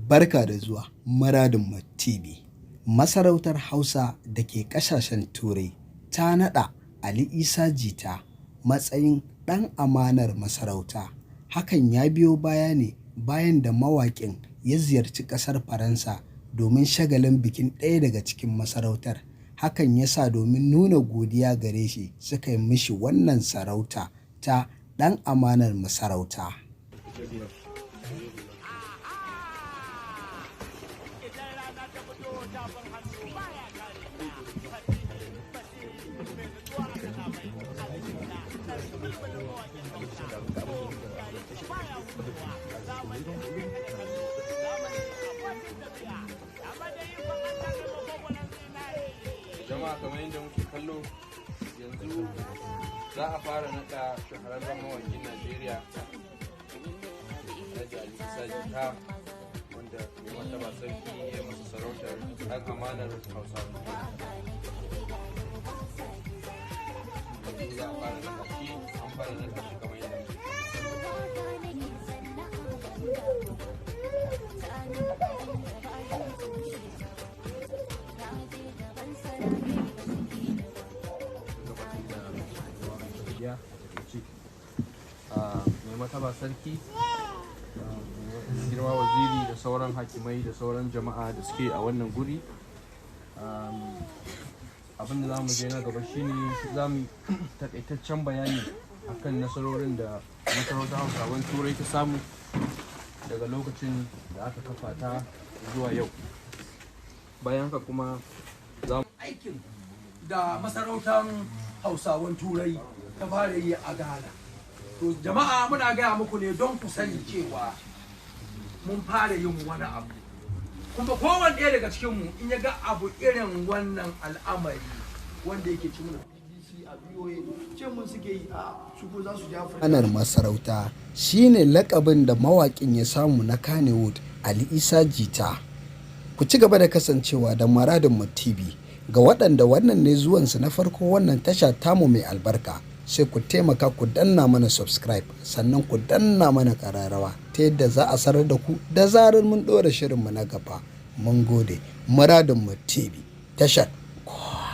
Barka da zuwa Muradinmu TV. Masarautar Hausa da ke ƙasashen Turai ta naɗa Ali Isa Jita matsayin ɗan amanar masarauta. Hakan ya biyo baya ne bayan da mawaƙin ya ziyarci ƙasar Faransa domin shagalin bikin ɗaya daga cikin masarautar. Hakan ya sa domin nuna godiya gare shi suka yi mishi wannan sarauta ta ɗan amanar masarauta. Idan rana ta fito, tafin hannu baya kare ta. Fasihi, fasihi mai nutsuwa a kalamai, Alijita dan bulbulin mawaƙin Hausa, ko tarihi baya wucewa. Zamani kada kallo, zamani abokin tafiya, amma da ikon Allah mai makogwaron zinare. Jama'a, kamar yadda muke kallo yanzu, za a fara naɗa shahararren mawaƙin Najeriya, Alhaji Ali Isa Jita, wanda mai martaba sarki ya masa sarautar ɗan amanar Hausawa. Yanzu za a fara naɗa shi, an fara naɗa shi kamar yadda muke kallo. Gabatar da jawabin godiya a takaice. Mai martaba sarki, mai girma waziri da sauran hakimai da sauran jama'a da suke a wannan guri, abin da za mu je na gaba shine za mu takaitaccen bayani akan nasarorin da masarautar Hausawan Turai ta samu daga lokacin da aka kafa ta zuwa yau. Bayan haka kuma za Aikin da masarautar Hausawan Turai ta fara yi a Ghana. To jama'a, muna gaya muku ne don ku sani cewa mun fara yin wani abu. Kuma kowanne ɗaya daga cikinmu in ya ga abu irin wannan al'amari wanda yake ci mana BBC a VOA ce mun suke yi a su ko za su ja. Amanar masarauta shine lakabin da mawaƙin ya samu na Kannywood, Ali Isa Jita. Ku ci gaba da kasancewa da Muradinmu TV. Ga waɗanda wannan ne zuwansu na farko wannan tasha tamu mai albarka, sai ku taimaka ku danna mana subscribe, sannan ku danna mana ƙararrawa ta yadda za a sanar da ku da zarar mun ɗora shirinmu na gaba. Mun gode. Muradinmu TV, tashar kowa.